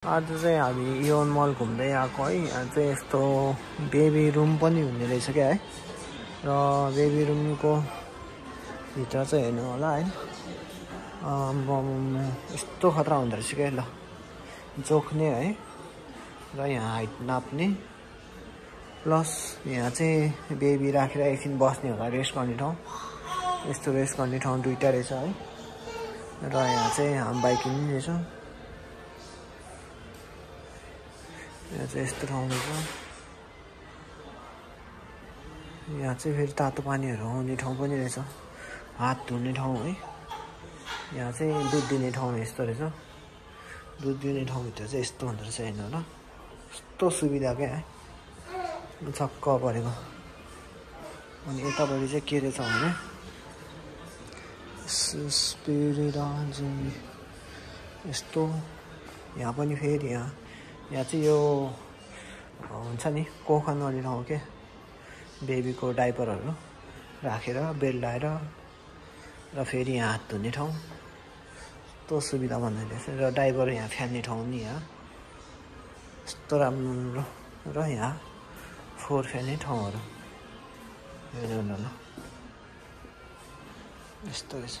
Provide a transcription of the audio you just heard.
आज चाहिँ हामी इयोन मल घुम्दै आएको है। यहाँ चाहिँ यस्तो बेबी रुम पनि हुने रहेछ क्या है। र बेबी रुमको भित्र चाहिँ हेर्नु होला है। यस्तो खतरा हुँदो रहेछ क्या ल, जोख्ने है र यहाँ हाइट नाप्ने, प्लस यहाँ चाहिँ बेबी राखेर एकछिन बस्ने होला, रेस्ट गर्ने ठाउँ। यस्तो रेस्ट गर्ने ठाउँ दुईटा रहेछ है। र यहाँ चाहिँ बाइकिङ पनि रहेछ। यहाँ चाहिँ यस्तो ठाउँ रहेछ। यहाँ चाहिँ फेरि तातो पानीहरू आउने ठाउँ पनि रहेछ, हात धुने ठाउँ है। यहाँ चाहिँ दुध दिने ठाउँ यस्तो रहेछ। दुध दिने ठाउँभित्र चाहिँ यस्तो हुँदो रहेछ, हेर्नु होला। यस्तो सुविधा क्या है, छक्क परेको। अनि यतापट्टि चाहिँ के रहेछ भने यस्तो। यहाँ पनि फेरि यहाँ चाहिँ यो हुन्छ नि कोखा गर्ने ठाउँ के, बेबीको डाइपरहरू राखेर बेल्ट लाएर र फेरि यहाँ हात धुने ठाउँ। यस्तो सुविधा भन्दैछ। र डाइपर यहाँ फ्यान्ने ठाउँ नि यहाँ यस्तो राम्रो। र यहाँ फोहोर फ्यान्ने ठाउँहरू हेर्नु ल, यस्तो रहेछ।